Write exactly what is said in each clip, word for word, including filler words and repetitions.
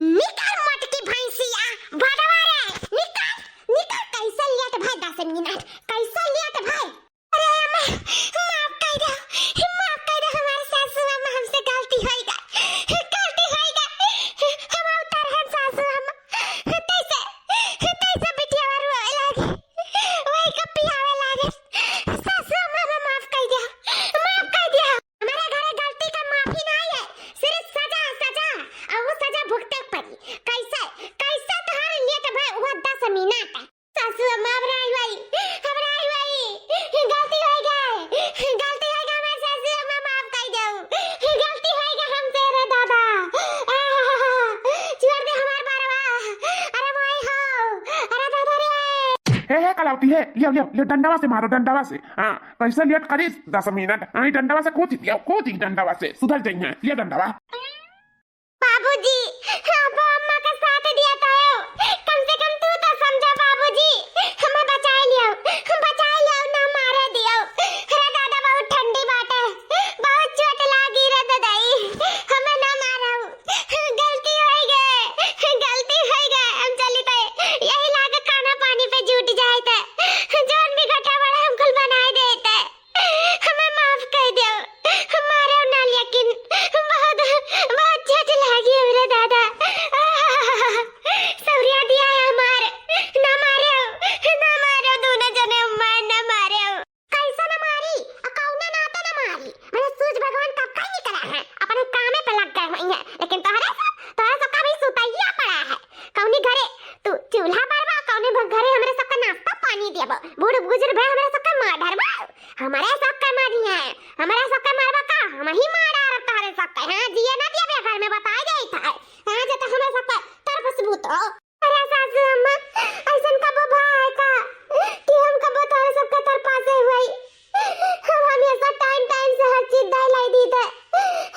निकल मोटकी भैंसिया, बड़वा रे, निकल, निकल, कैसे लेट भय दस मिनट, कैसे लेट भय? अरे अम्मा, माफ कइ दे, माफ कइ दे, हमार सासू अम्मा, हमसे गलती होइ गय, गलती होइ गय, हम उतर हैं सासू अम्मा, तैसे, तैसे बिटिया रोवे लागी, वही का पियावे लागे, सासू अम्मा, हमें माफ कइ दे, माफ कइ दे। हमारे घरे गलती का माफी नाहीं है, सिर्फ सजा, सजा, और वो सजा भुगते पड़ी। कैसे, कैसे तोहरे लेट भय हुआ दस मिनट? सासू अम्मा, हमरा आई भाई, हमरा आई भाई, गलती होइ गय, गलती होइ गय, हमार सासू अम्मा माफ कइ देउ, गलती होइ गय हमसे रे दादा, आह, छोड़ दे हमार बरवा, अरे माई हो, अरे दादा रे। हे, हे, कलावती, हे, लियो, लियो, लियो, डंडवा से मारो, डंडवा से। हाँ, कैसे लेट करिस दस मिनट? हाँ, डंडवा से कूद दियो, कूद दी डंडवा से, सुधर जइहैं, लियो डंडवा। बाबूजी, आप अम्मा का साथ दिया था, कम से कम तू तो समझा बाबूजी, हमें बचाए लियो, बचाए लियो, ना मारे दियो। अरे दादा, बहुत ठंडी बाटे, बहुत चोट लागी रे ददाई, हमें ना मारो। गलती होइ गय, गलती होइ गय। हम चली थे, यही लागे खाना पानी पे जुट जाए थे, जौन भी घटा बड़ा हम कुल बनाए देते। हमें माफ कइ देउ, हमारे ना, लेकिन बहुत, बहुत चोट लागी हमरे दादा। सौरिया दिया है हमार, ना मारे, ना मारे, दोनों जने हमार ना मारे। कैसा ना मारी? आ कौना नाते ना मारी? मैंने सूरज भगवान कब का निकला है, अपने कामे पे लग गए हुए हैं, लेकिन तोहरे सब, तोहरे सब का भी सुतैया पड़ा है। कौनी घरे तू चूल्हा बारबा, कौनी घरे हमरे सबका नाश्ता पानी देबा, बूढ़ बुजुर्ग भए हमरे सबका मार डरबा, हमरे सबका मारी है, हमरे सबका मारबा का, हम ही मार डारब तोहरे सबका, हाँ, जिए ना दिए घर में बताए जाई था, हाँ, जे तो हमरे सबका तरफ सबूत हो। अरे सासू अम्मा, ऐसन कबो भा है का कि हम कबो तोहरे सबके तरफा से हुई? हम हमेशा टाइम टाइम से हर चीज दे लाई दी थे।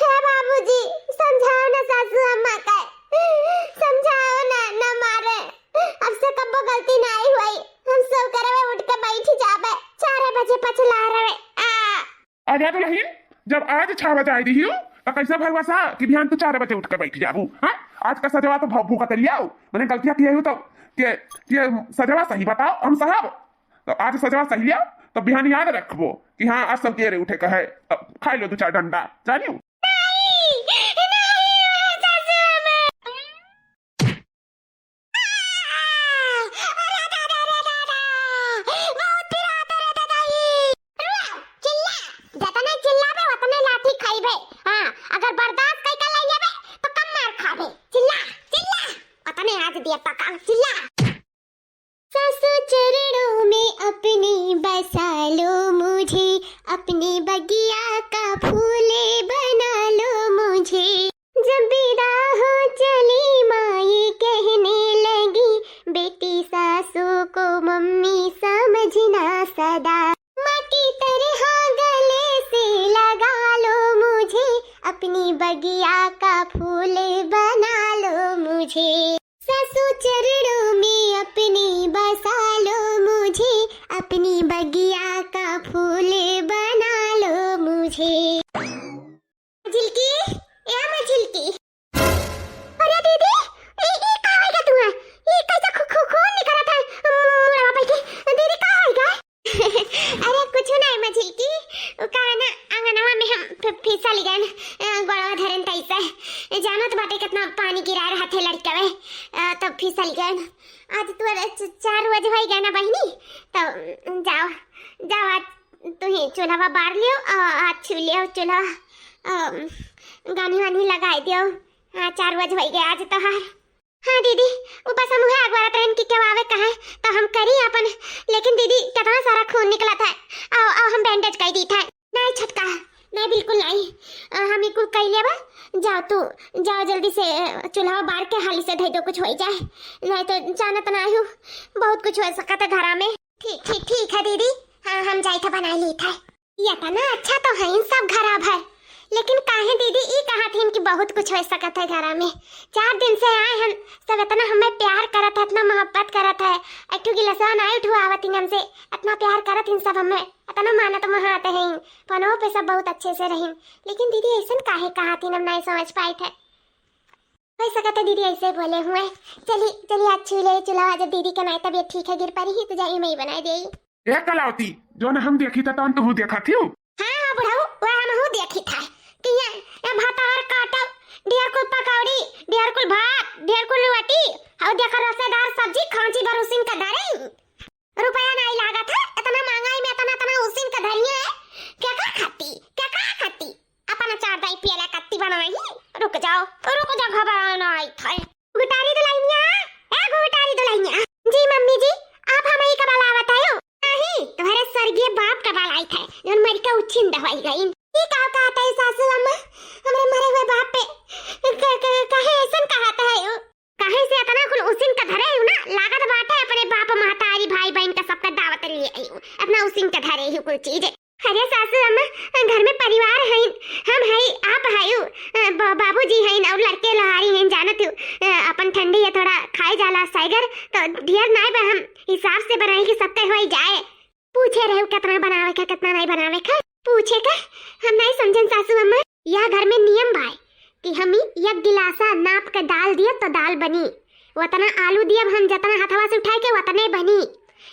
हे बाबूजी, समझाओ ना सासू अम्मा के, समझाओ ना, ना मारे। अब से कबो गलती नाहीं हुई, हम सब करवे उठ के बैठ जाबे, चार बजे पछला रहे। आ अरे दुलहिन, जब आज छह बजे आई रही हो, तो कैसे भरवा सा कि बिहान तू चार बजे उठ के बैठ जाबू? हाँ, आज का सजवा तो भौ-, भूखा तलियाओ, मैंने गलतियाँ किया हो तो के, के सजवा सही बताओ, हम सहब। तो आज सजवा सही लियाओ, तो बिहान याद रखबो कि हाँ, आज सब देरे उठे का है। अब खाई लो दो चार डंडा, जानियो। नहीं, नहीं, सासू अम्मा। अरे दादा, अरे दादा, बहुत पिरात रे दादा ई। रुआ, चिल्ला, जतने चिल्लाबे, ओतने लाठी खाइबे। हाँ, अगर बर्दाश्त कई के लई लेबे, तो कम मार खाबे। चिल्ला, चिल्ला, ओतने आज दिया पका, चिल्ला। सासू चरणों में अपने बसा लो मुझे, अपनी बगिया का फूल बना लो मुझे। जब विदा हो चली माँ ये कहने लगी, बेटी सासू को मम्मी समझना सदा। माँ की तरह गले से लगा लो मुझे, अपनी बगिया का फूल बना लो मुझे। सासू चरणों में अपने बसा लो मुझे, अपनी बगिया का फूल बना लो मुझे। झिलकी, ए अम्मा झिलकी। अरे दीदी, ई, ई का होइगा तुहा? ई कैसे खू-, खू-, खून निकलत है मुड़वा पे के? दीदी, का होइगा? अरे कुछ नहीं अम्मा झिलकी, उ का है ना, आंगनवा में हम फि-, फिसल गए, अ, गोड़वा धरन तैसे। जानत बाटे कितना पानी गिरा रहा थे लड़कवे, अ, तब फिसल गए। आज तोरे च-, चार बजे होइगा ना बहिनी, तो जाओ, जाओ आज तुही चूल्हा बार लियो, अ, आज छू लियो चूल्हा, अ, गानी वानी लगाई दियो। हाँ, चार बजे होइगा आज तोहार। हाँ दीदी, उ बस हम उहे अगवरत रहन कि केहू आवे कहे, तो हम करी अपन, लेकिन दीदी, कितना सारा खून निकलत है, आओ, आओ, हम bandage कर दी था। नहीं छोटका, नहीं, बिल्कुल नहीं, अ, हम ई कुल कर लेबा। जाओ तू, जाओ जल्दी से, अ, चूल्हा बार के हाली से धई दो, कुछ हो जाए, नहीं तो जानत ना हूँ, बहुत कुछ हो सकत है घरा में। ठीक, ठीक, ठीक है दीदी, हाँ, हम जाई था बनाई ली था। इतना अच्छा तो है इन सब घरा भर, लेकिन काहे दीदी ई कहत हिन कि बहुत कुछ हो सकत है घरा में। चार दिन से आए हन, सब इतना हमें प्यार करत है, इतना मोहब्बत करत है, एक ठो गिलसवा नाई उठवावत हिन हमसे, इतना प्यार करत हिन सब हमें, इतना मानत मोहात है, फोनों पे सब बहुत अच्छे से रहिन, लेकिन दीदी ऐसन काहे कहत हिन, हम नहीं समझ पाए थे। होइ सकत है दीदी ऐसे बोले हुए। चली, चली, आज छू ले चुलावा, जब दीदी के नाई तबियत ठीक है, गिर परी ही तो जाई मैं ही बनाए देई। ए कलावती, जौन हम देखी था तौन तू देखा थियू? हाँ, हाँ बुढ़ऊ, वह हम हूँ देखी था कि ये, ये भातार काटब, ढेर कुल पकौड़ी, ढेर कुल भात, ढेर कुल रोटी, और देखा रसेदार सब्जी, खांची भर उसिन का धरे। रुपया नाई लागत है, इतना महंगाई में इतना, इतना उसिन का धरिया है, क्या का खाती, क्या का खाती? अपन अचार दाई पियला कत्ती बनाई। रुक जाओ, रुक जाओ, घबराओ ना, आई थे। गुटारी दुल्हनिया, ए गुटारी दुल्हनिया। जी मम्मी जी, आप हमही का बलावत है? नहीं, तुम्हारे स्वर्गीय बाप का बलाई थे, जौन मर के उछिन दवाई गई। ई का कहत है सासू अम्मा, हमरे मरे हुए बाप पे क-, क-, काहे ऐसन कहत है? काहे से इतना कुल उसिन के धरे हूँ ना, लागत बाटे अपने बाप महतारी भाई बहन का सबका दावत लिए आई हूँ, इतना उसिन के धरे हूँ कुल चीज। अरे सासू अम्मा, घर में परिवार है, हम है, आप है, अ, ब-, बाबूजी है और लड़के लोहारी हैं, जानत हूँ, अ, अपन ठंडी है थोड़ा खाए जाला साइगर, तो ढेर नाई बा, हम हिसाब से बनाई कि सबके होई जाए। पूछे रहे कितना बनावे का, कितना नहीं बनावे का। पूछे का? हम नहीं समझन सासू अम्मा। यह घर में नियम बा कि हम ही एक गिलासा नाप के दाल दियब तो दाल बनी, उतना आलू दियब हम जितना हथवा से उठाए के उतने बनी।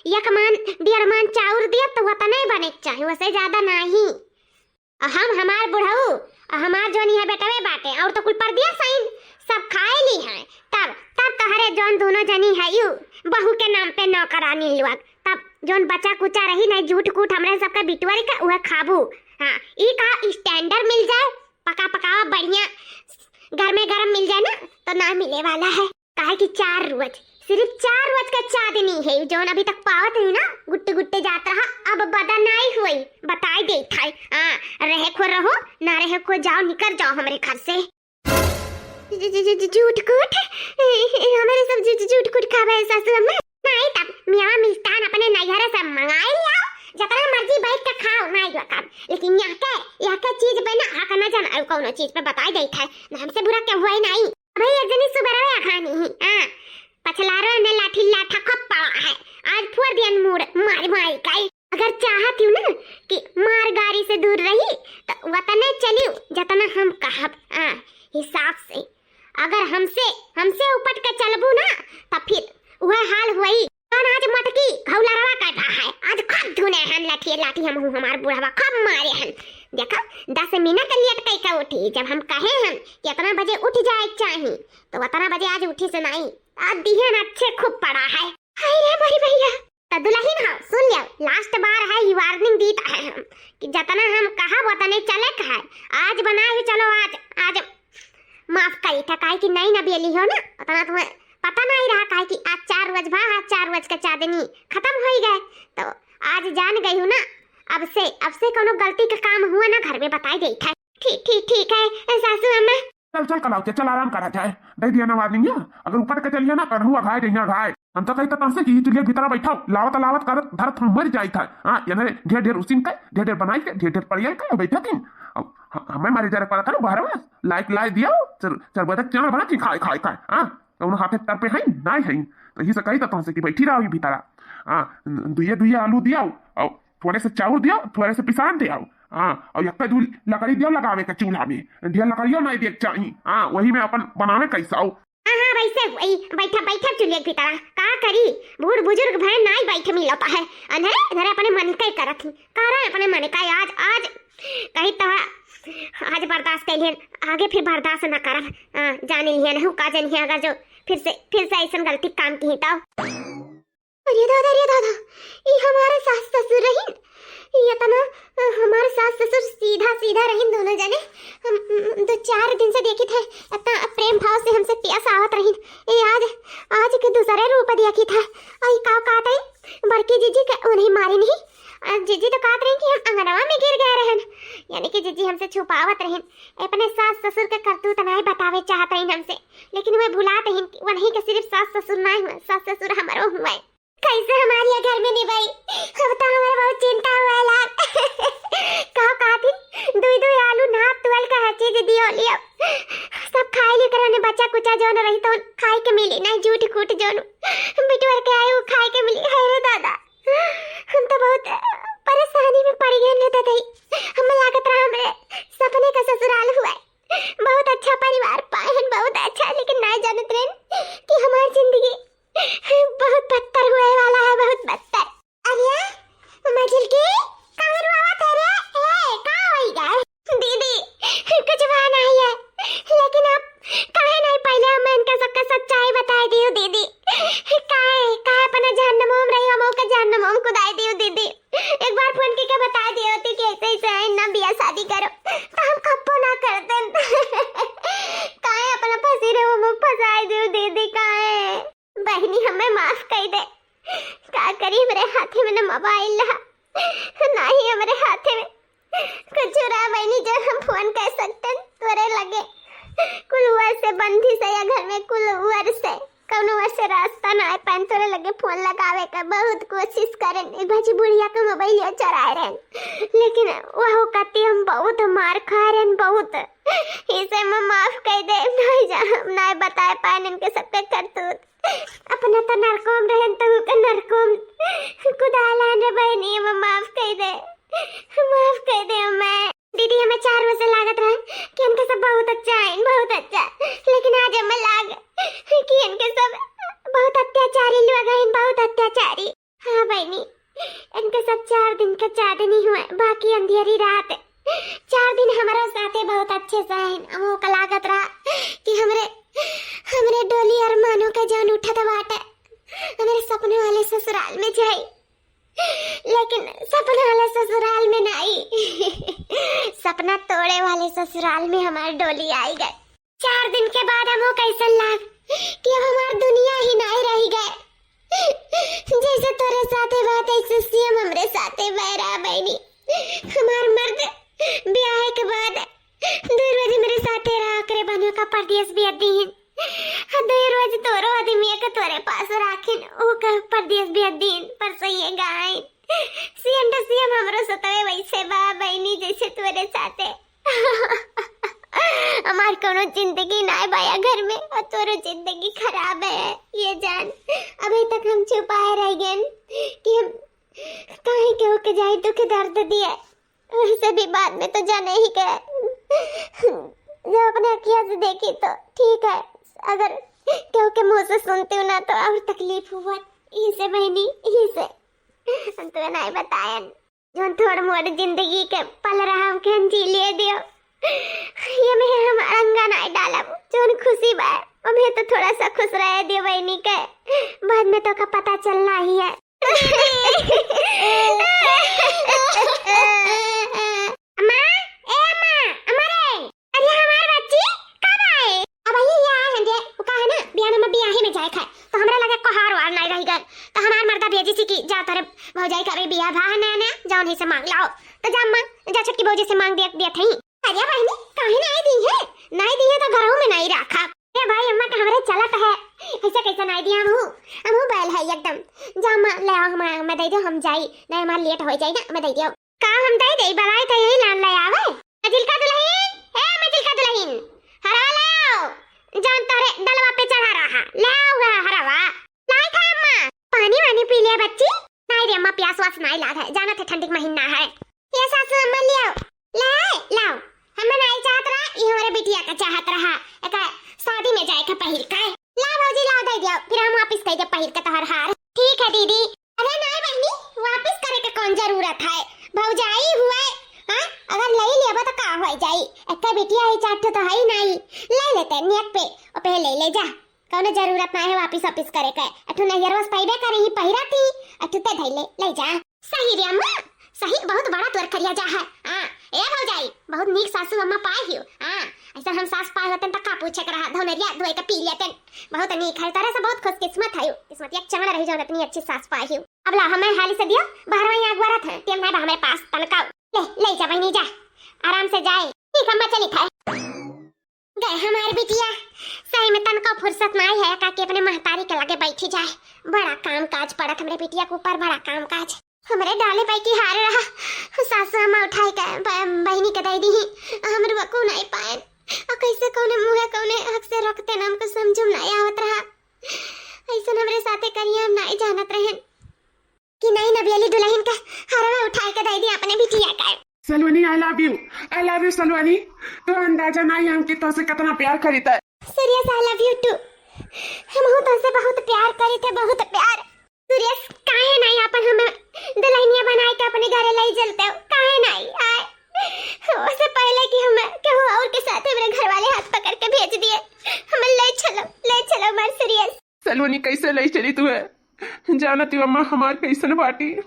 एक मान डेढ़ मान चाउर दियब तो उतने बने के चाही, वसे ज्यादा नहीं। आ हम हमार बुढ़ऊ, आ हमार जौन यहाँ बेटवे बाटे, और तो कुल परदेस हईन, सब खाए ली हैं। तब, तब तोहरे जौन दोनों जनी है यू, बहू के नाम पे नौकरानी लोग, तब जौन बचा कुचा रही नहीं जूठ कूट हमरे सबके बिटुअर के, उहे खाबू। हाँ, ई का स्टैंडर्ड मिल जाए, पका पकावा बढ़िया, गरमे गरम मिल जाए ना, तो ना मिले वाला है। काहे कि चार रोज, सिर्फ चार रोज का चांदनी है, जौन अभी तक पावत नहीं ना, गुट्टे गुट्टे जात रहा, अब बदा नाई हुई, बताई देत है। हाँ, रहे को रहो, ना रहे को जाओ, निकर जाओ हमरे घर से। जु-, जु-, जु-, जु-, जूठ कूट, ए, ए, हमरे सब जु-, जु-, जूठ कूट खावे सासू अम्मा। नाई तब मेवा मिष्ठान अपने नैहरे से मंगाई लियाओ, जतना मर्जी बैठ के खाओ, नाई रोकब। लेकिन यहाँ के, यहाँ के चीज पे ना आँख ना जमाओ, कौनो चीज पे बताई देत है, ना हमसे बुरा केहू है नाई। अबे एक जनी सुबेरवे अखानी ही, हाँ, पछलारो में लाठी लाठा खूब पड़ा है, आज फोड़ दियन मूड़ मारी मारी काई। अगर चाहत हूँ ना कि मार गारी से दूर रही, तो वतने चलियो जतना हम कहब, हाँ, हिसाब से। अगर हमसे, हमसे उपट के चलबू ना, तो फिर वह हाल हुई। कौन आज मटकी घौलरवा कर रहा है, आज खूब धुने हन लठिए लाठी, हम हूँ हमार बुढ़वा खूब मारे हन। देखो, दस मिनट लेट कई का उठी, जब हम कहे हन कि इतना बजे उठ जाए चाही, तो उतना बजे आज उठी से नाई, आज दिहन अच्छे खूब पड़ा है। हाय रे मोरी भैया। तो दुल्हन हो, सुन लियो, लास्ट बार है, ये वार्निंग दीत है हम कि जतना हम कहा वतने चले का है। आज बनाए हो, चलो आज, आज माफ करी था, काहे कि नई नबेली हो ना, उतना तुम्हें पता नहीं रहा, काहे कि आज चार रोज भा, आज चार रोज का चांदनी खत्म हो गए, तो आज जान गई हूँ ना, अब से, अब से कोनो गलती का काम हुआ ना घर में, बताई देत है। ठीक, ठीक, ठीक है, ए, सासू अम्मा। चल, चल, कलावती, चल, आराम करा जाए। दे दिया ना वार्निंग, या? अगर ऊपर के चलिए ना, कन्हू अघाए जइया अघाए। हम तो कही तो तुमसे कि चुलिया भीतरा बैठाओ, लावत, लावत करत, धरत हम मर जाई था। हाँ, ये ना ढेर, ढेर उसिन के, ढेर, ढेर बनाई के, ढेर, ढेर पड़ियल के, बैठा दिन। अब ह-, हमें मारे जरा पड़ा था ना, बाहर में लाइट लाई दिया, चर-, चरबदक चना बना के खाए, खाए, खाए। हाँ, तो उन हाथे तर पे है, नाई है। तो यही से कही तो तुमसे कि बैठी रहो ये भीतरा। हाँ, दुइया, दुइया आलू दिया, और थोड़े से चाउर दिया, थोड़े से पिसान दिया। हाँ, और यक्का दू लकड़ी दियो लगावे के चूल्हा में, ढेर लकड़ियो नहीं देख चाही। हाँ, वही में अपन बनावे कैसा हो। हाँ, हाँ, वैसे वही बैठा, बैठा चूल्हे की तरह। का करी, बूढ़ बुजुर्ग भय नाई बैठ मिलता है। अंधरे, अंधरे अपने मन के करत ही, कारण अपने मन का आज, आज कही तो आज बर्दाश्त कर लिहन, आगे फिर बर्दाश्त न करब। हाँ, जान लिहन, हूँ का जानिए अगर जो फिर से, फिर से ऐसन गलती काम की तो। अरे दादा, अरे दादा, ई हमारे सास ससुर रहीन। ई इतना, अ, हमारे सास ससुर सीधा सीधा रहीन दोनों जने। हम, हम दो चार दिन से देखी थे, इतना प्रेम भाव से हमसे पेश आवत रहीन। ए आज, आज के दूसरे रूप देखी था। आई का कहत है, बड़की जीजी के उन्हीं मारी नहीं। अ, जीजी तो कहत रही कि हम अंगनवा में गिर गए रहन, यानी कि जीजी हमसे छुपावत रहीन। अपने सास ससुर के करतूत नहीं बतावे चाहत रहीन हमसे, लेकिन वे भुलात रहीन कि उन्हीं के सिर्फ सास ससुर नहीं हुए, सास ससुर हमरो हुए। कैसे हमारी ये घर में निभाई? अब तो हमारे बहुत चिंता हुआ है लाल। का कहती? दुई दुई आलू नाप तुअल का हर चीज दियो लियो। सब खाए ली करने बचा कुचा जोन रही तो खाए के मिली, नहीं जूठ कूट जोन बिटवर के आए वो खाए के मिली। हाय रे दादा, हम तो बहुत परेशानी में पड़ गए ने दादा। हमें लागत रहा हमरे सपने का ससुराल हुआ है। बहुत अच्छा परिवार पाए हैं, बहुत अच्छा, लेकिन नाहीं जानत रहन कि हमार जिंदगी बहुत बदतर हुए वाला है, बहुत बदतर। अरे मझिल के, काहे रोवत है रे? ए, का होई गए? दीदी, कुछ भा नाहीं है, लेकिन आप काहे नाहीं पहिले हमें इनका सबका सच्चाई बताए दियो दीदी? काहे, काहे अपना जहन्नमों में रही, हम ओके जहन्नमों में कुदाए दियो दीदी? एक बार फोन के, के बता दियो थी कि ऐसे, ऐसे है ना, बिया शादी करो, तो हम कब्बो ना करते। काहे अपना फंसी रहो, मुँह फंसाए दियो दीदी, काहे? बहिनी, हमें माफ कर दे। का करी, हमरे हाथे में न मोबाइल रहा, ना ही हमरे हाथे में कुछ रहा बहिनी, जो हम फोन कर सकते तोरे लगे। कुल ओर से बंदिश है या घर में, कुल ओर से, कौनो ओर से रास्ता ना आए पाएन तोरे लगे फोन लगावे का। बहुत कोशिश करेन, एक बाजी बुढ़िया के मोबाइल चोराए रहन, लेकिन वह कती हम बहुत मार खाए रहन, बहुत। इसे मैं माफ कर दे, नहीं जा, हम नहीं बताए पाएन इनके सबके करतूत। अपना तो नरकोम रहन, तो के नरकोम कुदालन रे बहिनी, हम माफ कर दे, माफ कर दे हमें। दीदी, हमें चार रोज से लागत रहा कि इनके सब बहुत अच्छा है, बहुत अच्छा, लेकिन आज हमें लाग कि इनके सब बहुत अत्याचारी लोग हैं, बहुत अत्याचारी। हाँ बहिनी, इनके सब चार दिन के चांदनी हुए, बाकी अंधेरी रात। चार दिन हमारा साथे बहुत अच्छे से हैं, हमहू का लागत रहा कि हमरे, हमरे डोली अरमानों का जान उठत बाटे, हमरे सपने वाले ससुराल में जाई, लेकिन सपने वाले ससुराल में नाई, सपना तोड़े वाले ससुराल में हमार डोली आई गए। चार दिन के बाद हमहू कैसन लाग कि अब हमार दुनिया ही नाई रही गए। जैसे तोरे साथे बात, ऐसे सेम हमरे साथे बैरा बहिनी। हमार मर्द ब्याहे के बाद दुई रोज हमरे साथे रहा, ओकरे बाद ओका परदेस भेज दीन। आ दुई रोज तोरो आदमी के तोरे पास राखिन, ओका परदेस भेज दीन, परसों ये गाइन। सेम टू सेम हमरो सतवे वैसे बा बहिनी, जैसे तोरे साथे। हमार कोनो जिंदगी नाय बा या घर में, और तोरो जिंदगी खराब है, ये जान। अभी तक हम छुपाए रह गए कि हम काहे केहू के जाई दुख दर्द दिए, वैसे भी बाद में तो जाने ही के, जब अपने अखिया से देखी तो ठीक है, अगर केहू के मुंह से सुनती हूँ ना तो और तकलीफ हुआ। इसे बहिनी, इसे हम तुम्हें नहीं बतायन। जौन थोड़ मोड़ जिंदगी के पल रहा, हमके हम जी लिए दियो। ये में हम अंगा नाय डालब। जौन खुशी बा, ओमे तो थोड़ा सा खुश रहे दियो बहिनी के। बाद में तो का पता चलना ही है। अम्मा, ए अम्मा, अम्मा रे। अरे हमार बच्ची, कब आए? अब यही यहाँ है जे, वो का है ना, बियाह में बियाही में जाए खाए। तो हमरा लगे कोहार वार नहीं रह गए। तो हमार मर्दा भेजी सी कि जा तोरे भौजाई का अभी बियाह भा है नया नया, जाओ नहीं से मांग लाओ। तो जा अम्मा, जा छोटकी भौजी से मांग दिया, दिया थई। अरे बहिनी, काहे नाई दी है? नाई दी है तो घरों में नाई रखा। ए भाई, अम्मा का हमरे चलत है, ऐसे कैसे नाई दिया हमहू? हमहू बैल है एकदम। जा अम्मा, ले आओ, हम, हमें दे दो, हम जाई, नहीं हमार लेट हो जाई ना, हमें दे दियो। का हम दे दे, बलाई तो यही लान ले आवे। मझिलका दुलहिन, ए मझिलका दुलहिन, हरवा ले आओ, जौन तोरे डलवा पे चढ़ा रहा, ले आओ गा हरवा। लाई था अम्मा, पानी वानी पी लिया बच्ची। नहीं रे अम्मा, प्यास वास नहीं लाग है, जाना थे ठंडी के महीना है। ये सासू अम्मा ले आओ, ले आए, लाओ। हम नहीं चाहत रहा, ये हमारे बिटिया का चाहत रहा, एका शादी में जाए का पहिर का। ला भौजी, ला दे दिया, फिर हम वापस कर दे पहिर के तोहर हार। ठीक है दीदी। अरे नहीं बहिनी, वापस करे के कौन जरूरत है? भौजाई हुए, हाँ? अगर ले लेबा तो का हो जाई? एक बिटिया ही चार ठो तो है ही नहीं। ले लेते नियत पे, ओ पे ले ले जा। कौनो जरूरत ना है वापस वापस करे के। अठू नैहरवा से पाइबे करे ही पहिरा थी, अठू ते धैले, ले जा। सही रे अम्मा, सही, बहुत बड़ा तोर करिया जा है। हाँ, ए भौजाई, बहुत नीक सासू अम्मा पाए हियो। हाँ, ऐसा हम सास पाए होतन त का पूछे के रहा, धौनरिया धोए के पी लेतन। बहुत नीक है, तारे से बहुत खुशकिस्मत है, किस्मत एक चांद रही जौन इतनी अच्छी सास पाए हियो। अब ला हमें हाली से दियो, बाहर वहीं आग बरत है, टेम नहीं बा हमारे पास तनका। ले, ले जा बहिनी जा, आराम से जाए। ठीक अम्मा चली था। गए हमार बिटिया, सही में तनको फुर्सत नाई है, काकी अपने महतारी के लगे बैठी जाए। बड़ा काम काज पड़त हमरे बिटिया के ऊपर, बड़ा काम काज। हमरे डाले पाई की हार रहा, सासू अम्मा उठाए के ब-, बहिनी के दे दी, हम रुआ को नाई पाएन। और कैसे कौने मुँहे कौने हक से रखते ना, हमको समझ में नाई आवत रहा। ऐसन हमरे साथे करिया, हम नाई जानत रहन कि नई नबियली दुलहिन के हरवा उठाए के दे दी अपने बिटिया का। सलोनी, I love you, I love you सलोनी। तो अंदाजा नाई हमके तोसे कितना प्यार करीत है। सूर्यस, I love you too। हमहू तोसे बहुत प्यार करीत है, बहुत प्यार। सूर्यस, काहे नाई आपन हमें दुल्हनिया बनाए के अपने घरे ले चलते हो? काहे नाई? आए, उससे पहले कि हम केहू और के साथ हमरे घर वाले हाथ पकड़ के भेज दिए, हमें ले चलो, ले चलो हमार सूर्यस। सलोनी, कैसे ले चली तुहे? जानत ही अम्मा हमार कैसन बाटी।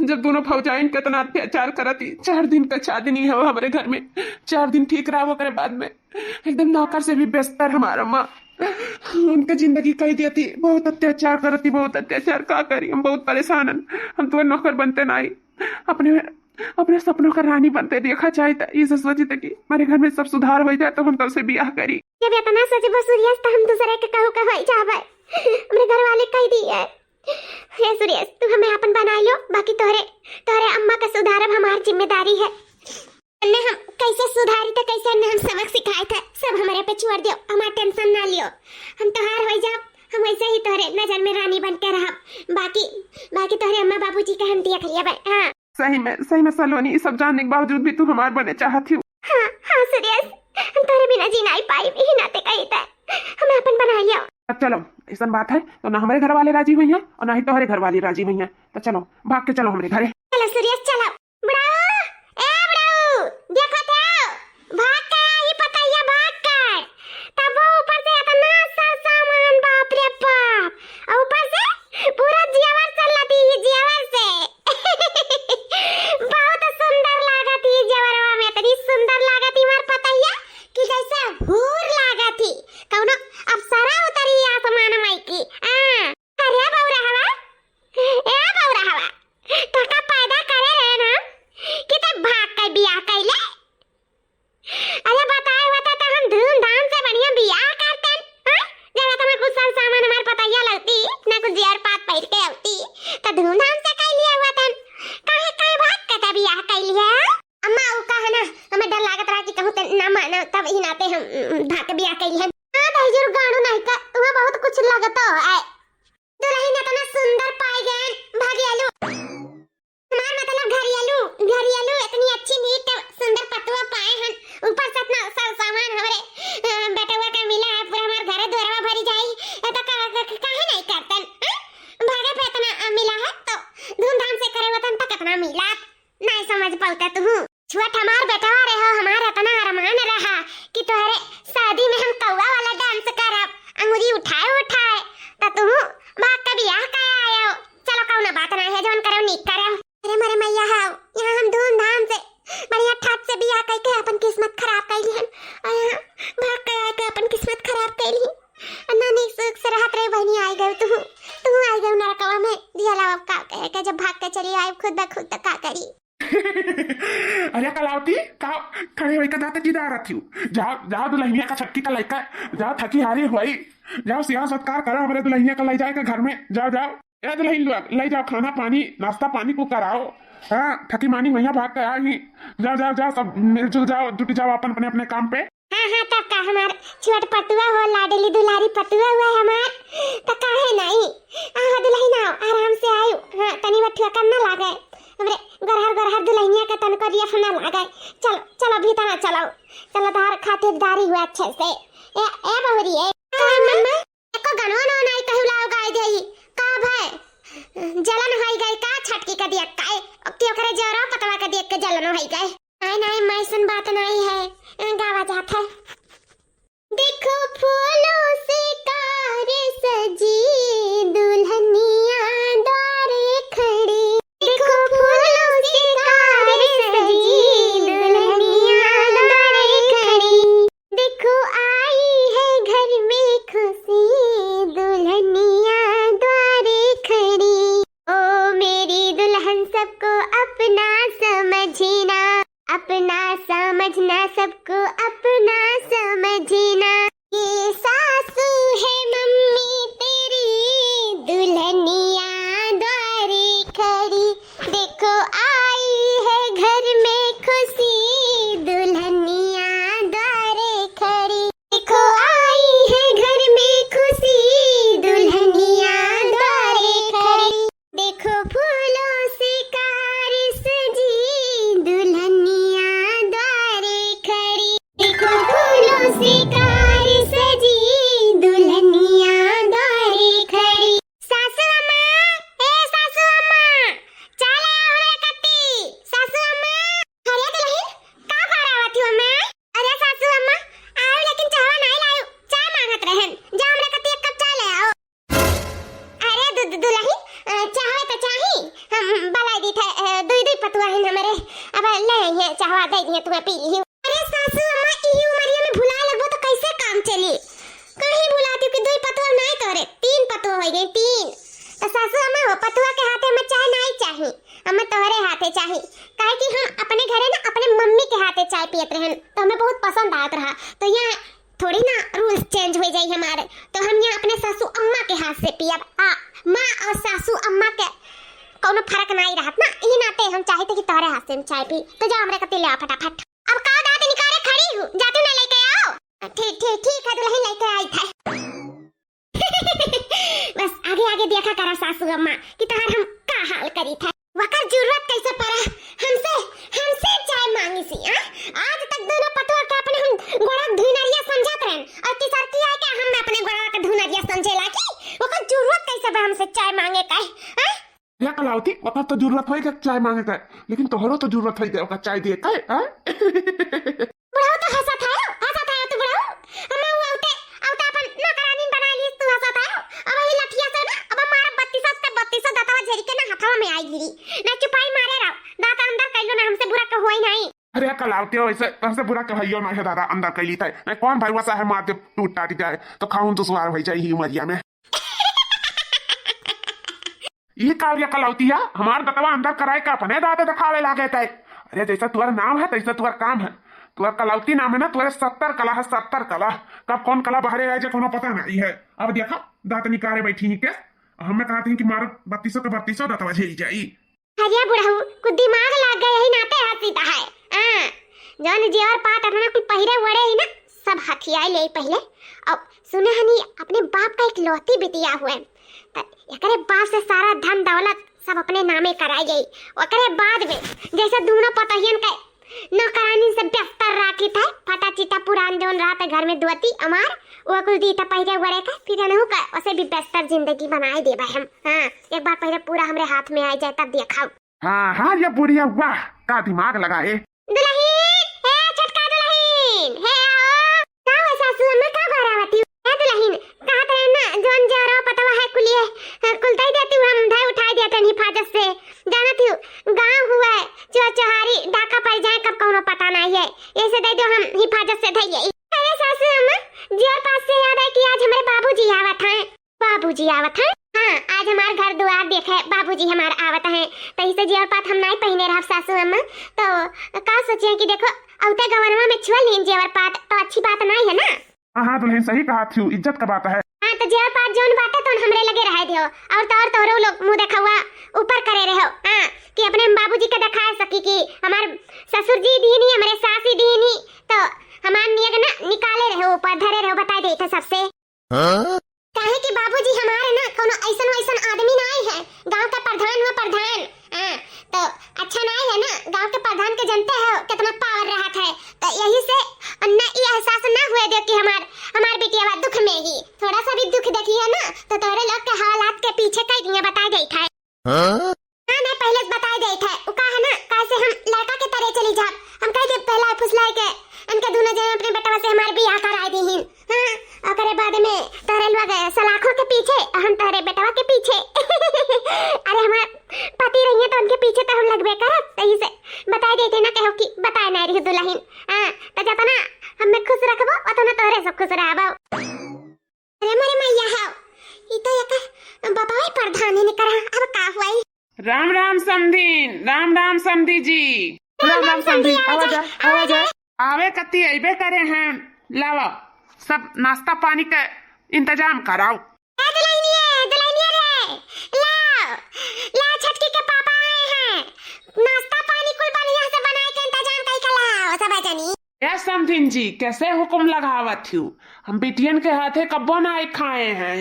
जब दोनों भौजाइन के इतना अत्याचार करती, चार दिन का चांदनी हो हमरे घर में, चार दिन ठीक रहा, ओकरे बाद में एकदम नौकर से भी बेहतर हमार अम्मा। उनके जिंदगी कह देती, बहुत अत्याचार करती, बहुत अत्याचार। का करी, हम बहुत परेशान हन। हम तो नौकर बनते नाई, अपने अपने सपनों का रानी बनते देखा चाहता। ये सोचते कि हमारे घर में सब सुधार हो जाए तो हम तोसे बियाह करी। जब इतना सोचबो सूर्यस, तो हम दूसरे के कहू का होई जाबे। हमरे घर वाले कह दिए, "हे सूर्यस, तू हमें आपन बनाई लो, बाकी तोहरे, तोहरे अम्मा का सुधारब हमार जिम्मेदारी है। अन्ने हम कैसे सुधारी तो कैसे अन्ने हम सबक सिखाए थे, सब हमारे पे छोड़ दियो, हमार tension ना लियो। हम तोहार होई जाब, हम वैसे ही तोहरे नजर में रानी बन के रहब। बाकी, बाकी तोहरे अम्मा बाबूजी के हम देख लिया भाई।" हाँ। सही में, सही में सलोनी, ये सब जानने के बावजूद भी तू हमार बने चाहत ही। हाँ, हाँ सूर्यस, हम तोहरे बिना जी नाई पाई, यही नाते कही थे, हमें अपन बना लियो। अब चलो, ऐसन बात है तो ना हमारे घर वाले राजी हुई हैं और ना ही तोहरे घर वाले राजी हुई हैं। तो चलो, भाग के चलो हमारे घरे। चलो सूर्यस, चलो। बुढ़ऊ, ए बुढ़ऊ, देखो तो, भाग के आई पतैया, भाग के। तब वो ऊपर से इतना सर सामान, बाप रे बाप। और ऊपर से पूरा जेवर से लदी ही, जेवर से। बहुत सुंदर लागत ही जेवरवा में, इतनी सुंदर लागत ही हमार पतैया कि जैसे हूर लागत ही, कौनो अप्सरा उतरी आसमान माई की। हाँ। अरे बौरा हवा, ए बौरा हवा, तका पैदा करे रहे ना कि तब भाग के बियाह कैले। अरे बताए होता तो हम धूमधाम से बढ़िया बियाह करतन, हाँ? जब इतना कुछ सर सामान हमार पतैया लगती, ना कुछ जेवर पात पहिर के आवती, तो धूमधाम से कर लिया होतन। काहे, काहे भाग के तब बियाह कर लिया, हाँ? अम्मा, उ का है ना, हमें डर लागत रहा कि कहूँ ते ना मानो, तब ही नाते हम, उम, भाग के बियाह कर लिया। हाँ, दहिजर गाड़ू नहीं का, तुम्हें बहुत कुछ लगता है। दुल्हन इतना सुंदर पाई गए, भागियालू। हमार मतलब घरियालू, घरियालू इतनी अच्छी नीक सुंदर पतुआ पाए हन। ऊपर से इतना सब सामान हमरे, अ, बेटवा का मिला है, पूरा हमार घरे दुआरवा भरी जाई। ये तो का, का, का, काहे नहीं करतन, हाँ? भागे पे इतना, अ, मिला है तो धूमधाम से करे वतन तो कितना मिला। नहीं समझ पाउता तू। छुअट हमार बेटवा रहो, हमार इतना अरमान रहा कि तोहरे शादी में हम कौआ वाला dance करब, अंगुरी उठाए उठाए, त तू भाग के बियाह कर आयो। चलो, कौनो बात ना है, जौन करो नीक करो। अरे मोरे मैया हाव, यहाँ हम धूमधाम से बढ़िया ठाट से बियाह करके अपन किस्मत खराब कर लिहन, और यहाँ भाग के आके अपन किस्मत खराब कर ली। अन्ना नीक सुख से रहत रहे बहनी, आई गए तू, तू आई गए नरकवा में। दिया लाओ, अब का कहे के, जब भाग के चली आई खुद ब खुद, तो का करी। अरे कलावती, का खड़े होइके जाते जिदा रहत हूँ? जाओ, जाओ दुल्हनिया का छटकी का लइका, जाओ थकी हारी हुई, जाओ सेवा सत्कार करो हमरे दुल्हनिया का, ले जाए के घर में, जाओ, जाओ। ए दुल्हन लोग, ले जाओ खाना पानी, नाश्ता पानी को कराओ। हाँ, थकी मानी हुई है, भाग के आई ही। जाओ, जाओ, जाओ, सब मिलजुल जाओ, जुट जाओ अपन अपने अपने काम पे। हाँ, हाँ, तब का हमार छोट पतुआ हो, लाडली दुलारी पतुआ हुआ है हमार, त काहे नहीं? आहो दुल्हन आओ, आराम से आयो। हाँ, तनी बठुआ कम ना लागे, हमरे गरहर गरहर दुल्हनिया के तनको रियफ ना लागे। चलो, चलो भीतर आ, चलो, चलो, तार खातिरदारी हुआ अच्छे से। ए, ए बहुरी, ए, का मम्मा? एको गनवा ना नाई कहू लाओ गाय देई। का भय? जलन होई गई का छटकी के देख के? कि ओकरे जोरो पतवा के देख के जलन होई गई? नाई, नाई, माई सुन बात नाई है। गावा जात है। देखो फूलों से कार सजी दुल्हनिया द्वारे खड़ी। देखो फूलों से कार सजी दुल्हनिया द्वारे खड़ी। देखो आई है घर में खुशी दुल्हनिया द्वारे खड़ी। ओ मेरी दुल्हन सबको अपना समझना, अपना समझना, सबको अपना समझना। ये सासू तुम्हें पी लिही। अरे सासू अम्मा, इही उमरिया में भुलाए लगबो तो कैसे काम चली? कहीं भुलाती कि दुई पतोह नाई तोरे, तीन पतोह होइ गई, तीन। तो सासू अम्मा हो, पतोह के हाथे हमें चाय नाई चाही, हमें तोहरे हाथे चाही। काहे कि हम अपने घरे ना अपने मम्मी के हाथे चाय पियत रहन, तो हमें बहुत पसंद आवत रहा। तो यहाँ थोड़ी ना rules change होइ जाई हमारे, तो हम यहाँ अपने सासू अम्मा के हाथ से पियब। हाँ, माँ और सासू अम्मा के कौनो फर्क नाई रहत ना, ई नाते हम चाहित कि तोहरे हाथ से हम चाय पी। तो जा हमरे कती ले आ फटाफट। अब का दाँत निकारे खड़ी हूँ, जाती ना लेके आओ। ठीक, ठीक, ठीक है दुलहिन, लेके आइत है। बस आगे आगे देखा करा सासू अम्मा कि तोहार हम का हाल करित है। वकर जरूरत कैसे पड़ा हमसे, हमसे चाय माँगिसी, आ? आज तक दुनो पतोह के अपने हम गोड़ा धुनरिया समझत रहन और तिसरकी आके हम अपने गोड़ा के धुनरिया समझे लागी। वकर जरूरत कैसे बा हमसे चाय माँगे का, आ? या कलावती, वकर तो जरूरत होई के चाय माँगे का, लेकिन तोहरो तो जरूरत होई के ओका चाय दिए का, आ? बुढ़ऊ तो हँसत है, हँसत है तू बुढ़ऊ। हम ऊ औते, औते अपन नौकरानी बना ली, तू हँसत है। अब ई लठिया से ना, अब मारा बत्तीसो से बत्तीसो दतवा झेरी के ना हथवा में आई गिरी। ना चुपाई मारे रहो, दाँत अंदर कइलो ना, हमसे बुरा के होई नाई। अरे कलावती, वैसे हमसे बुरा के हइयो ना है दादा, अंदर कइली तय। नहीं कौन भाई वसा है मार दे टूट टाट जाए, तो खाऊन दुश्वार होइ जाए ही उमरिया में। ई काल या कलौतिया, हमार दतवा अंदर कराए का अपने दाँत देखावे लागे तय। अरे जैसा तुअर नाम है तैसा तुअर काम है। तुअर कलौती नाम है ना, तुअरे सत्तर कला है, सत्तर कला। कब कौन कला बहरे आए जे कोनो पता नहीं है। अब देखा दाँत निकारे बैठी ही के, हमें कहत ही कि मारो बत्तीसो के बत्तीसो दतवा झेरी जाई। अरे बुढ़ऊ, कुछ दिमाग लाग गए यही नाते हँसीत है। हाँ, जौन जेवर पात अपना कुल पहिरे ओढ़े ही ना, सब हथियाई ले पहिले। अब सुने हनी अपने बाप का इकलौती बिटिया हुए, त एकरे बाद से सारा धन दौलत सब अपने नामे कराई गई। ओकरे बाद में जैसे दुनो पतोहियन के नौकरानी से बेहतर राखी था, फटा चिटा पुरान जौन रहत घर में दुअती अमार, वो कुल दी था पहिरे ओढ़े का, फिर एनहू का उसे भी बेहतर जिंदगी बनाए देबा हम। हाँ, एक बार पहिले पूरा हमरे हाथ में आ जाए तब देखाऊ। हाँ, हाँ, ये बुढ़िया वाह, का दिमाग लगाए। दुलहिन, हे छोटका दुलहिन, हे आओ। का हो सासू अम्मा, का बहरावती? हे दुलहिन, कहत रहे ना, जौन जेवरा पतवा है कुलिए, हाँ, कुल दई देती हूँ, हम धई उठाई देते हैं हिफाजत से। जानत हूँ, गाँव हुए, चोर चोहारी, डाका पड़ जाए, कब कौनो पता नहीं है। ऐसे दे दो, हम हिफाजत से धइए। अरे सासू अम्मा, जेवर पात से याद है कि आज हमरे बाबूजी आवत हैं। बाबूजी आवत हैं? हाँ, आज हमार घर दुआर देखे बाबूजी हमार आवत हैं, त इसे जेवर पात हम नाई पहिने रहब सासू अम्मा। तो का सोचे कि देखो, औते गवनवा में छुअल लीन जेवर पात, तो अच्छी बात नाई है ना। हाँ, हाँ, दुलहिन सही कहत हिउ, इज्जत का बात है। हाँ, तो जेवर पात जौन बाटे तौन हमरे लगे रहे दियो, और तो और तोहरो लोग मुँह देखावा ऊपर करे रहो। हाँ, कि अपने हम बाबूजी के देखाए सकी कि हमार ससुर जी दीनी, हमरे सासी दीनी, तो हमार नियग ना निकाले रहो ऊपर, धरे रहो, बताई देत है सबसे। हाँ? काहे कि बाबूजी हमारे ना कोनो ऐसन वैसन आदमी नाई है, गांव का प्रधान हुआ प्रधान। हाँ, तो अच्छा नाई है ना, गांव के प्रधान के जानते हो कितना पावर रहत है, तो यही से ना ये एहसास ना हुए दे कि हमार, हमार बिटिया बा दुख में ही। थोड़ा सा भी दुख देखी है ना, तो तोरे लोग के हालात के पीछे कई दिया बता गई था। हाँ? हाँ, नहीं, पहिले से बताई देइत है। उ का है ना, काहे से हम लड़का के तरे चली जाब। हम कह देब पहला फुसलाई के, इनके दुनो जने अपने बेटवा से हमार बियाह कराई दीहिन। हाँ, ओकरे बाद में तोहरे लोग सलाखों के पीछे, हम तोहरे बेटवा के पीछे। अरे, हमार पति रहिए तो उनके पीछे तो हम लगबे करब। सही से बताई देइत है ना, कहो कि बताए नहीं रही दुलहिन। हाँ, तो जतना हमें खुश रखबो, उतना तोहरे सब खुश रहबो। अरे मोरे मैया हो, ई तो एकर बपवा प्रधान ही निकरा, अब का हुआई? राम राम समधिन, राम राम समधी जी। राम राम समधी, आवा जा, आवा जा। आवे कती अइबे करे हैं, लावा, सब नाश्ता पानी के इंतजाम कराओ। ए दुलहिनिया, दुलहिनिया रे, लाओ, लाओ छोटकी के पापा आए हैं, नाश्ता पानी कुल बढ़िया से बनाए के इंतजाम कई के लाओ सब जनी। ए समधिन जी, कैसे हुकुम लगावत हिउ? हम बिटियन के हाथे कब्बो नाई खाए हैं।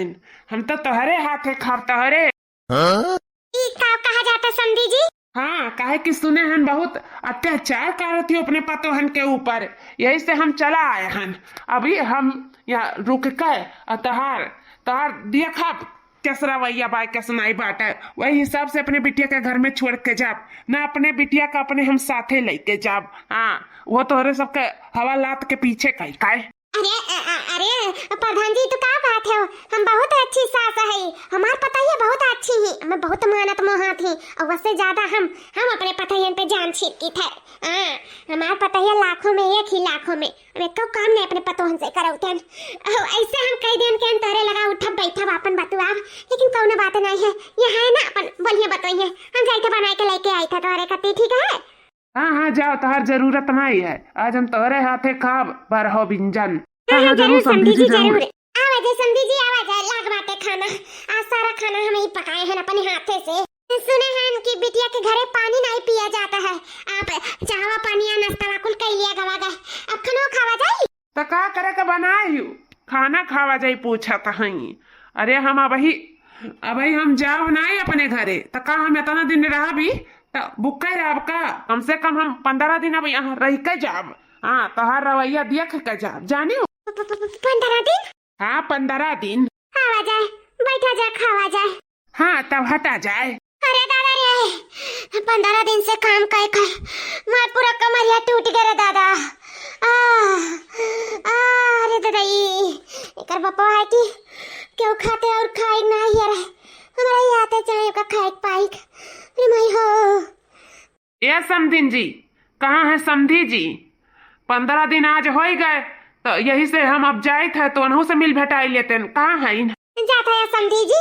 हम तो तोहरे हाथे खाब, तोहरे। हाँ? ई का कहा जाता समधी जी? हाँ, काहे कि सुने हन बहुत अत्याचार करत हिउ अपने पतोहन के ऊपर, यही से हम चला आए हन। अभी हम यहाँ रुक के अ तोहार, तोहार देखब कैस रवैया बाय, कैस नाई बाटे, वही हिसाब से अपने बिटिया के घर में छोड़ के जाब, ना अपने बिटिया का अपने हम साथे लेके जाब। हाँ, वो तोहरे सबके हवालात के पीछे कई काए। अरे, अ, अ, अरे, प्रधान जी, तो का बात है? हम बहुत अच्छी सास है, हमार पतोहिया बहुत अच्छी छी, हमें बहुत मानत मोहात ही, और उससे ज्यादा हम, हम अपने पतोहियन पे जान छिड़की थे। हाँ, हमार पतोहिया लाखों में एक ही, लाखों में। अब एको काम नहीं अपने पतोहन से करौतन। अहो, ऐसे हम कई दिन के अंतरे लगा उठब बैठब आपन बतुआब, लेकिन कौनो बात नहीं है। ये है ना अपन बोलिए बतोहिए, हम जाइते बनाए के लेके आई था तोहरे कती, ठीक है? हाँ, हाँ, जाओ, तोहार जरूरत नहीं है। आज हम तोहरे हाथे खाब बरहो बिंजन। हाँ, हाँ, हाँ, जरूर जरूर, समधी समधी जी, जी, जरूर। जरूर। आवा जाए समधी जी, आवा जाए, लाग बाटे खाना। आज सारा खाना हम ही पकाए हैं अपने हाथे से। सुने हैं कि बिटिया के घरे पानी नहीं पिया जाता है। आप चाहवा पानी या नाश्ता कुल कर लिया गवा गए। अब खानो खावा जाई? तो का करे के बनाए हो? खाना खावा जाई पूछत हई। अरे हम अबही, अबही हम जाओ नहीं अपने घरे, तो का हम इतना दिन रहबी? तो बुक्के रहब का? कम से कम हम पंद्रह दिन अब यहाँ रह के जाब। हाँ, तोहार रवैया देख के जाब, जानी हो? प-, प-, प-, प-, पंद्रह दिन? हाँ, पंद्रह दिन। खावा जाए, बैठा जाए, खावा जाए। हाँ, तब हटा जाए। अरे दादा रे, पंद्रह दिन से काम कई कई, मार पूरा कमरिया टूट गए रे दादा। आ, आ, अरे दादा, ई एकर बापा है कि केहू खाते और खाए ना ही रहे, हमरा ही आते चाहे ओका खाए के पाई। अरे माई हो। ए समधिन जी, कहाँ है समधी जी? पंद्रह दिन आज होइ गए, तो यही से हम अब जाइत है, तो उनहू से मिल भेटाई लेते हैं। कहाँ है? जात है समधी जी,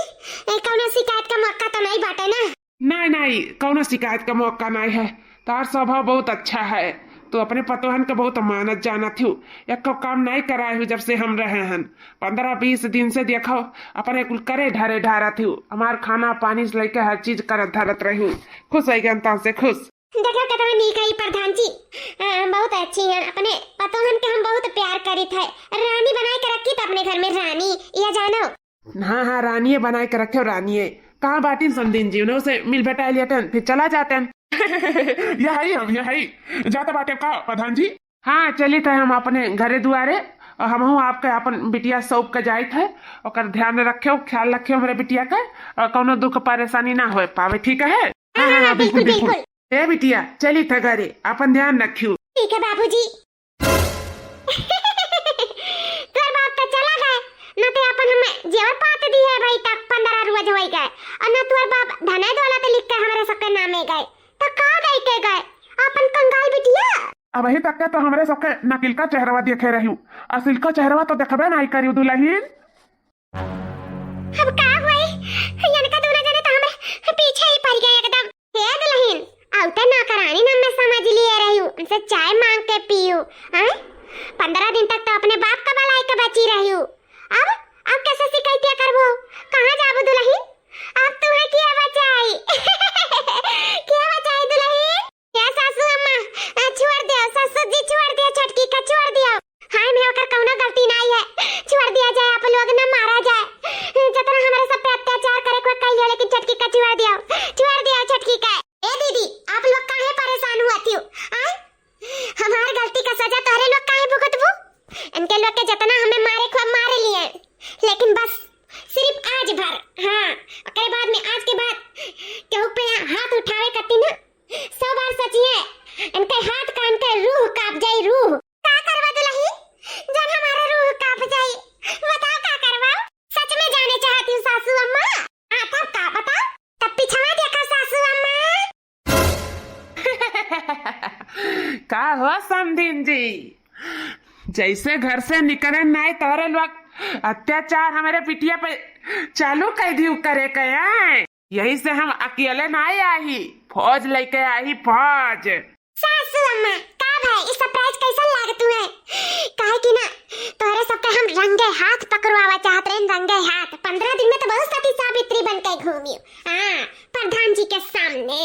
ए, कौनो शिकायत का मौका तो नहीं बाटे ना? नहीं, नहीं, कौनो शिकायत का मौका नहीं है। तार स्वभाव बहुत अच्छा है, तो अपने पतोहन का बहुत मानत जानत हूँ। एक काम नहीं कराए हूँ जब से हम रहे हैं। पंद्रह बीस दिन से देखो, अपने कुल करे ढरे ढारत हूँ। हमार खाना पानी से लेके हर चीज करत धरत रही हूँ। खुश हो गए, तन से खुश। देखो कितना नीक है ई प्रधान जी, अ, बहुत अच्छी है। अपने पतोहन के हम बहुत प्यार करित है, रानी बनाए के रखी त अपने घर में रानी, यह जानो। हाँ, हाँ, रानिये बनाए के रखे, रानिये। कहाँ बाटिन समधिन जी? उन्हों से मिल भेटाए लेते हैं, फिर चला जाते हैं। यही हम, यही। जाता बाटे का प्रधान जी? हाँ, चलित है हम अपने घरे दुआरे, और हमहू आपके अपन बिटिया सौंप के जाइत है। ओकर ध्यान रखे, ख्याल रखे हमरे बिटिया के, और कौनो दुख परेशानी ना होए पावे, ठीक है? हाँ, हाँ, हाँ, बिल्कुल, बिल्कुल। ए बिटिया, चलित है घरे, अपन ध्यान रखियो। ठीक है बाबूजी। तोर बाप तो चला गए, न तो अपन हमें जेवर पात दी है भाई, तक पंद्रह रोज होइ गए, और न तोर बाप धने दौलत लिख के हमरे सबके नामे गए, तो का दे के गए अपन कंगाल बिटिया? अबही तक के तो हमरे सबके नकिल का चेहरवा देखे रही, असिल का चेहरवा तो देखबे नहीं करी दुल्हन। अब का हुई? इनका दोनों जने तो हमरे पीछे ही पड़ गए एकदम। हे दुल्हन, अब ते नौकरानी नाम में समझ लिए रही हूँ, उनसे चाय मांग के पीयू, हैं? पंद्रह दिन तक तो अपने बाप का बलाई के बची रही हूँ। अब, अब कैसे शिकायतिया करबो? कहाँ जाबो दुल्हन? अब तुम्हें क्या बचाई? क्या बचाई दुल्हन? ए सासू अम्मा, अ, छोड़ दियो, ससुर जी छोड़ दियो, छोटकी का छोड़ दियो। हाय में ओकर कौनो गलती नाई है, छोड़ दिया जाए, आप लोग न मारा जाए। जतना हमरे सब पे अत्याचार करे को कह लियो, लेकिन छोटकी का छोड़ दियो, छोड़ दियो छोटकी का। ए दीदी, आप लोग काहे परेशान हुआ थी? आय? हमार गलती का सजा तोहरे लोग काहे भुगतबू? इनके लोग के जतना हमें मारे को मारे लिए, लेकिन बस सिर्फ आज भर। हाँ, ओकरे बाद में, आज के बाद केहू पे हाथ उठावे कती ना, सौ बार सोचिए, इनके हाथ कान के रूह कांप जाई, रूह। का करवा दुल्हन, जब हमारा रूह कांप जाई? बताओ का करवा? सच में जाने चाहती हूँ सासू अम्मा। हाँ, तब का बताओ? तब पिछवा देखा सासू अम्मा। का हो समधिन जी, जैसे घर से निकरे नाई तोहरे लोग अत्याचार हमरे बिटिया पे चालू कर दियो करे के आए। यही से हम अकेले नाई आई, फौज लेके आई, फौज। सासू अम्मा, का भाई, ई surprise कैसन लागत हुए? काहे कि ना, तोहरे सबके हम रंगे हाथ पकड़वावा चाहत रहे, रंगे हाथ। पंद्रह दिन में तो बहुत सती सावित्री बन के घूमी, हाँ, प्रधान जी के सामने।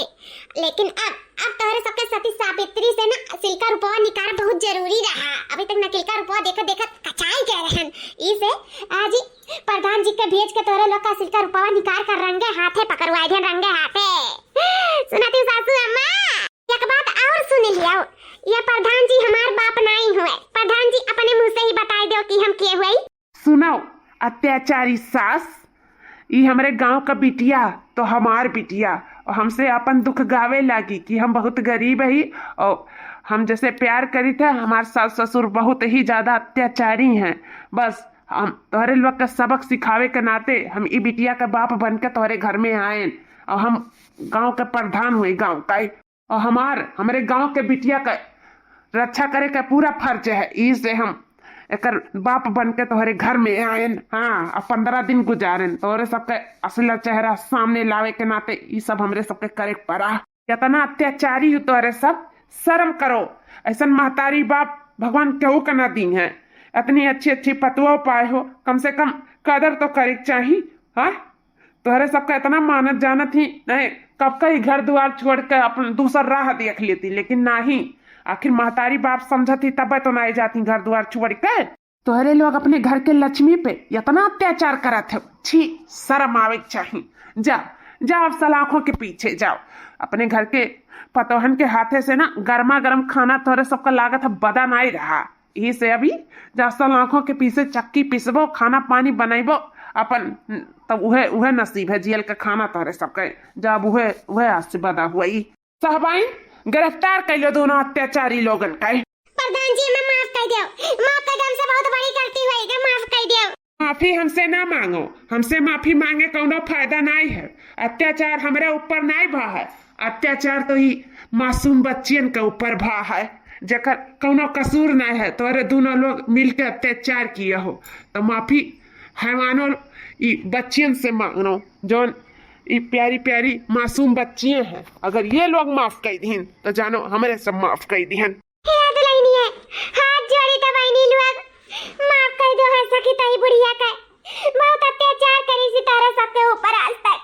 लेकिन अब, अब तोहरे सबके सती सावित्री से ना असिल का रूपवा निकार बहुत जरूरी रहा। अभी तक नकिल का रूपवा देखत देखत कचाई गए रहन। ई से आज ही प्रधान जी के भेज के तोहरे लोग का असिल का रूपवा निकार कर रंगे हाथे पकड़वाए देन, रंगे हाथे। सुनती सासू अम्मा, एक बात और सुन लियो, ये प्रधान जी हमार बाप नाई हुए। प्रधान जी अपने मुंह से ही बताई दो कि हम के हुए। सुनो, अत्याचारी सास, ई हमरे गांव का बिटिया, तो हमार बिटिया, और हमसे अपन दुख गावे लागी कि हम बहुत गरीब ही, और हम जैसे प्यार करी थे, हमार सास ससुर बहुत ही ज्यादा अत्याचारी हैं। बस हम तोहरे लोग के सबक सिखावे के नाते हम ई बिटिया के बाप बन के तोहरे घर में आएन, और हम गांव के प्रधान हुए गांव का, और हमार, हमरे गांव के बिटिया के रक्षा करे के पूरा फर्ज है। ई से हम एकर बाप बन के तोहरे घर में आएन, हाँ, और पन्द्रह दिन गुजारेन। तोहरे सबके असला चेहरा सामने लावे के नाते ई सब हमरे सबके करे के पड़ा। कितना अत्याचारी हो तोहरे सब, शर्म करो। ऐसन महतारी बाप भगवान केहू के ना दी है। इतनी अच्छी अच्छी पतुआ पाए हो, कम से कम कदर तो करे के चाही। हाँ, तोहरे सबका इतना मानत जानत ही नहीं, कब का ही घर दुआर छोड़ के अपन दूसर राह देख लेती, लेकिन नहीं। आखिर महतारी बाप समझत ही तब तो ना जाती घर दुआर छोड़ के। तोहरे लोग अपने घर के लक्ष्मी पे इतना अत्याचार करत हो, छी, शर्म आवे के चाही। जा, जाओ अब सलाखों के पीछे जाओ। अपने घर के पतोहन के हाथे से ना गर्मा गर्म खाना तोहरे सबका लागत है बदा नाई रहा। यही से अभी जा सलाखों के पीछे चक्की पीसबो, खाना पानी बनैबो अपन, तब उहे, उहे नसीब है जियल के खाना तोहरे सबके। जब उहे, उहे आज से बदा हुई। सहबाइन, गिरफ्तार कैलो दोनों अत्याचारी लोगन के। प्रधान जी, हमें माफ कर दियो, माफ कर दियो, हमसे बहुत बड़ी गलती हुई है, माफ कर दियो। माफी हमसे ना मांगो, हमसे माफी मांगे कौनो फायदा नाई है। अत्याचार हमरे ऊपर नाई भा है, अत्याचार तो ही मासूम बच्चियन के ऊपर भा है, जेकर कौनो कसूर नाई है। तोरे दोनों लोग मिलके अत्याचार किए हो, तो माफी हैवानों, ई बच्चियन से मांगो, जौन ई प्यारी प्यारी मासूम बच्चियां हैं। अगर ये लोग माफ कर दीन तो जानो हमरे सब माफ कर दीन। हे दुल्हनिया, हाथ जोड़ी तो बहनी लोग, माफ कर दो है सखी तई बुढ़िया का। बहुत अत्याचार करी सी तारा सबके ऊपर आज तक।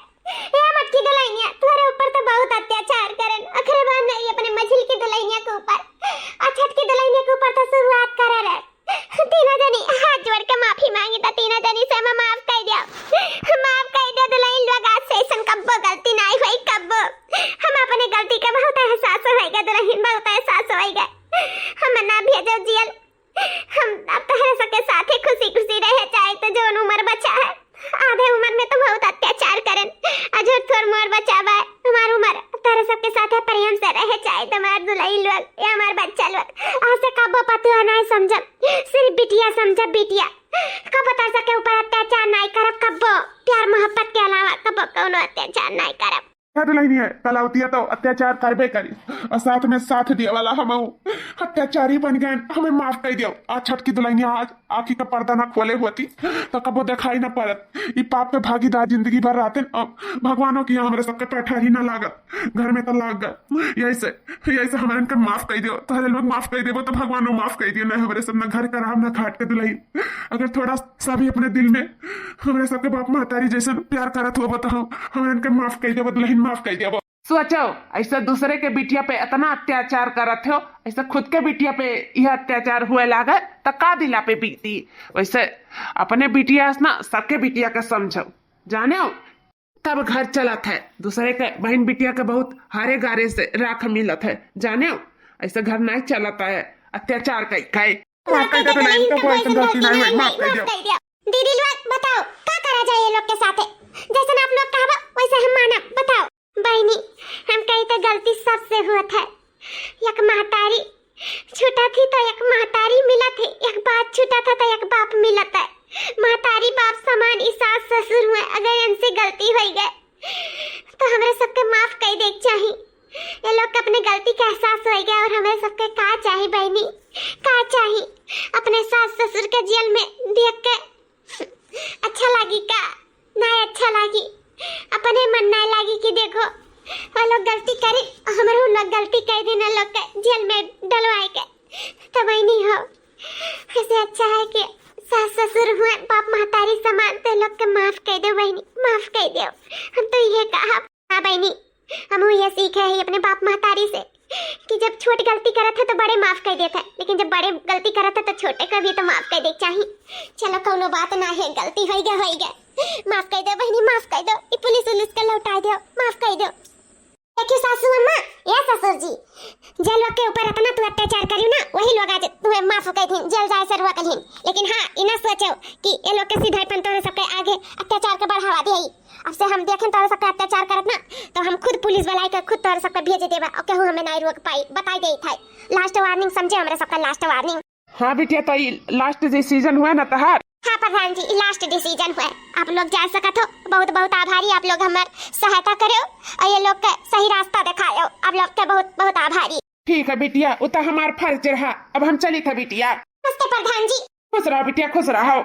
हे मटकी दुल्हनिया, तुम्हारे ऊपर तो बहुत अत्याचार करन। अखरे बाद नहीं अपने मझिल की दुल्हनिया के ऊपर, अछत की दुल्हनिया के ऊपर तो शुरुआत करे रहे। तीनों जनी हाथ जोड़ के माफी मांगी, तो तीनों जनी से हमें माफ कर दिया, माफ कर दिया दुल्हन लोग। आज से ऐसन कब्बो गलती नाई होई, कब्बो। हम अपने गलती का बहुत एहसास होएगा दुल्हन, बहुत एहसास होएगा। हम ना भेजो जियल, हम अब तहरे सबके साथे खुशी खुशी रहे, चाहे तो जौन उम्र बचा है। आधे उम्र में तो बहुत अत्याचार करन, अजोर थोर मोर बचा बा। हमार उम्र तहरे सबके साथे प्रेम से रहे, चाहे तो हमार दुल्हन लोग या हमार बच्चा लोग। आज से कब्बो पतुआ नाई समझब, सिर्फ बिटिया समझब, बिटिया। कब्बो तहरे सबके ऊपर अत्याचार नाई करब, कब्बो प्यार मोहब्बत के अलावा कब्बो कौनो अत्याचार नाई करब। है दुल्हनिया, कलौतिया तो अत्याचार करबे करी और साथ में साथ दिए वाला हम अत्याचारी बन गए, हमें माफ कर दियो। आज छठ की दुल्हनिया आज आँखी का पर्दा ना खोले होती तो कबो दिखाई ना पड़त। ई पाप के भागीदार जिंदगी भर रहते, अब भगवानों की यहाँ हमरे सबके पैठारी ना लागत, घर में तो लाग गए। यही से, यही से हमारे इनके माफ कर दियो, तोहरे लोग माफ कर देबो तो भगवानों माफ कर दियो। ना हमरे सब, ना घर का राम, ना घाट के दुल्हन। अगर थोड़ा सा भी अपने दिल में हमरे सबके बाप महतारी जैसन प्यार करत होबो तो हम, हमरे इनके माफ कर देबो, दुल्हन माफ कर देबो। सोचो, ऐसे दूसरे के बिटिया पे इतना अत्याचार करत हो, ऐसे खुद के बिटिया पे यह अत्याचार हुए लागे तो का दिला पे बीती? वैसे अपने बिटिया से ना सबके बिटिया के समझो, जाने हो? तब घर चलत है, दूसरे के बहन बिटिया के बहुत हारे गारे से राख मिलत है, जाने हो? ऐसे घर नहीं चलत है, अत्याचार कई कई। माफ कर दो दुल्हन, कबो ऐसन गलती नहीं हुई, माफ कर दो। दीदी लोग बताओ, का करा जाए ये लोग के साथे? जैसन आप लोग कहबो, वैसे हम मानब। बताओ। बहनी, हम कही तो गलती सबसे हुआ था। एक महतारी छूटा थी तो एक महतारी मिला थी, एक बाप छूटा था तो एक बाप मिला था। महतारी बाप समान ई सास ससुर हुए, अगर इनसे गलती होई गए तो हमरे सबके माफ कर दे के चाही। ये लोग के अपने गलती का एहसास होई गए और हमरे सबके का चाही बहनी, का चाही? अपने सास ससुर के जेल में देख के अच्छा लागी का? ना अच्छा लागी। अपने मन ना लागी कि देखो, वो लोग गलती करी, हमरो लोग गलती कर दिन, लोग के जेल में डलवाए के। तो बहनी हो, ऐसे अच्छा है कि सास ससुर हुए, बाप महतारी समान, तो लोग के माफ कर दो बहनी, माफ कर दो। हम तो ये कहा। हाँ बहनी, हमहू ये सीखे ही अपने बाप महतारी से कि जब छोट गलती करत है तो बड़े माफ कर देत है, लेकिन जब बड़े गलती करत है तो छोटे को भी तो माफ कर दे के चाही। चलो कौनो बात ना है, गलती होई गए, होई गए। माफ कर दो बहनी, माफ कर दो। ई पुलिस उलिस के लौटा दो, माफ कर दो। देखियो सासू अम्मा, या ससुर जी, जे लोग के ऊपर इतना तू अत्याचार करियो ना, वही लोग आज तुम्हें माफ कर दीन, जेल जाए से रोक लीन। लेकिन हाँ, ई ना सोचो कि ये लोग के सीधाईपन तोरे सबके आगे अत्याचार के बढ़ावा दे। अब से हम देखें तोरे सबके अत्याचार करत ना, तो हम खुद पुलिस बुलाई के खुद तोरे सबके भेज देबा और केहू हमें नहीं रोक पाई, बताई देत है। लास्ट वार्निंग समझे हमरे सबका, लास्ट वार्निंग। हाँ बिटिया, तो ई लास्ट डिसीजन हुआ ना तहार? हाँ प्रधान जी, ई last decision हुए, आप लोग जा सकत हो। बहुत बहुत आभारी, आप लोग हमार सहायता करेउ और ये लोग के सही रास्ता देखाएउ। आप लोग के बहुत बहुत आभारी। ठीक है बिटिया, उ तो हमार फर्ज रहा, अब हम चलित है बिटिया। नमस्ते प्रधान जी। खुश रहो बिटिया, खुश रहो।